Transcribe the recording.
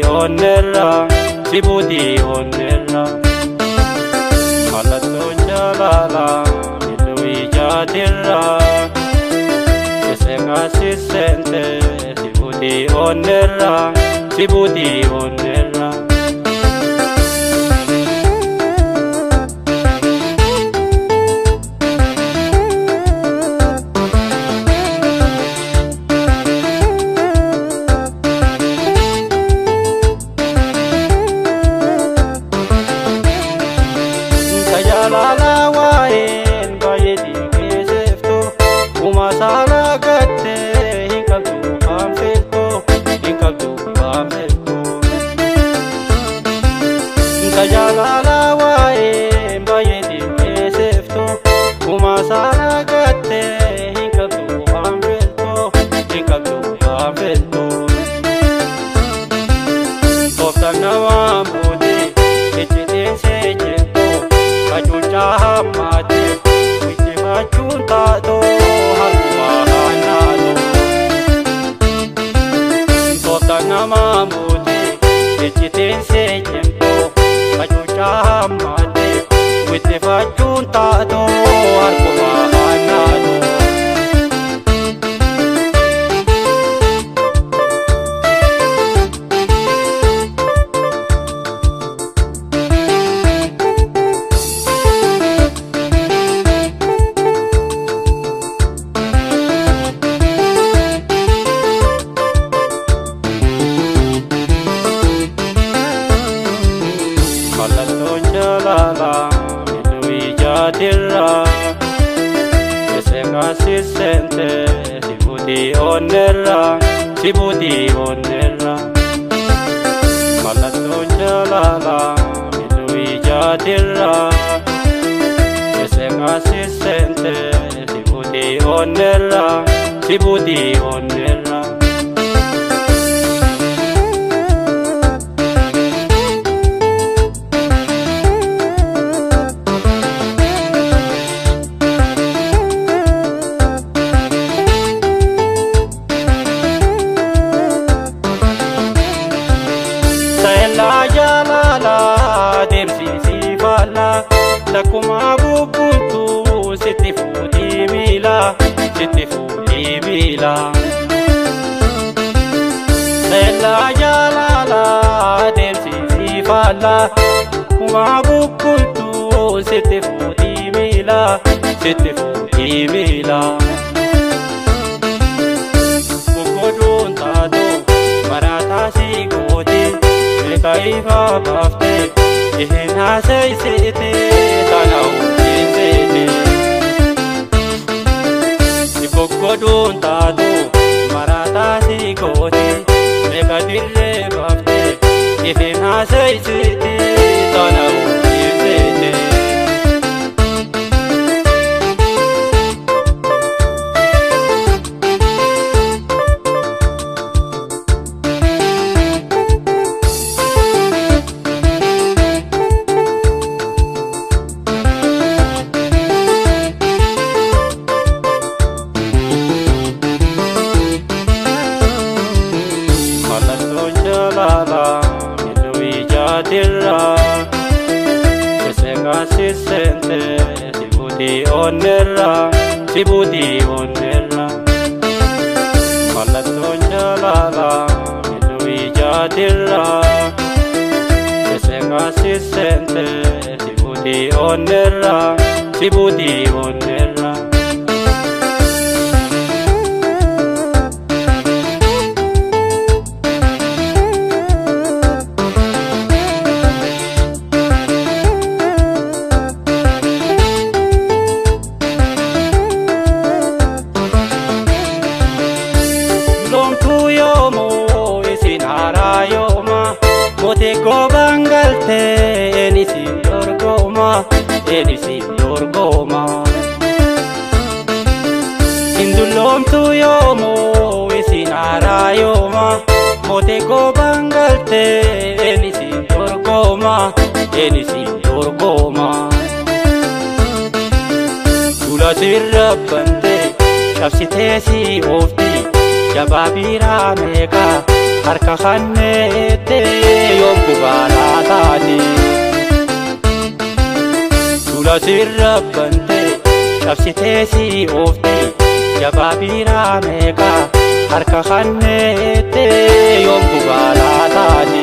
buutii onneerra, si buutii onneerra. Mallattoon jaalalaa mil'uu ijaatirra. Seseeqaa siseente si buutii onneerra, si buutii onneerra. Tajaalala waa'een baay'ee dinqisiiftu, uumaa saalaa gattee hin qabdu waan feeltu, hin qabdu waan feeltu. Tajaalala waa'een baay'ee dinqisiiftu, uumaa saalaa gattee hin qabdu waan feeltu, hin qabdu waan feeltu. Tooftaan namaa mootii iccitiin see jirtu, hacuuccaa hammaate wiccifachuun taatoo harkuma haanaatu. Tooftaan namaa mootii iccitiin see jirtu, hacuuccaa hammaate wiccifachuun taatoo harkuma haanaatu. Mallattoon jaalalaa mil'uu ijaatirra. Seseeqaa siseente si buutii onneerra, si buutii onneerra. Mallattoon jaalalaa mil'uu ijaatirra. Seseeqaa siseente si buutii onneerra, si buutii onneerra. Seellaa jaalalaa deemsisii faallaa, lakkuma bubbultuu sitti fuutii miila, sitti fuutii miila. Seellaa jaalalaa deemsisii faallaa, lakkuma bubbultuu sitti fuutii miila, sitti fuutii miila. Gugguduun taatu maraataa si gooti, meeqa ifaa baaftee ihin haaseysite tana hujinsite. Gugguduun taatu maraataa si gooti, meeqa dirree baaftee ihin haaseysite tana hujinsite. Mallattoon jaalalaa mil'uu ijaatirra. Seseeqaa siseente si buutii onneerra, si buutii onneerra. Mallattoon jaalalaa mil'uu ijaatirra. Seseeqaa siseente si buutii onneerra, si buutii onneerra. Loomtuu yoomuu isin haaraa yooma, mootii goobaan galtee een isin dorgoma, een isin dorgoma. Hindulloomtuu yoomuu isin haaraa yooma, mootii goobaan galtee een isin dorgoma, een isin dorgoma. Duula sirra bantee cabsitee si oofti, jabaa biiraa meeqa Harka kanneette yoom gubaalaa taate. Duula sirra bante cabsitee si oofte jabaa biiraa meeqa harka kanneette yoom gubaalaa taate.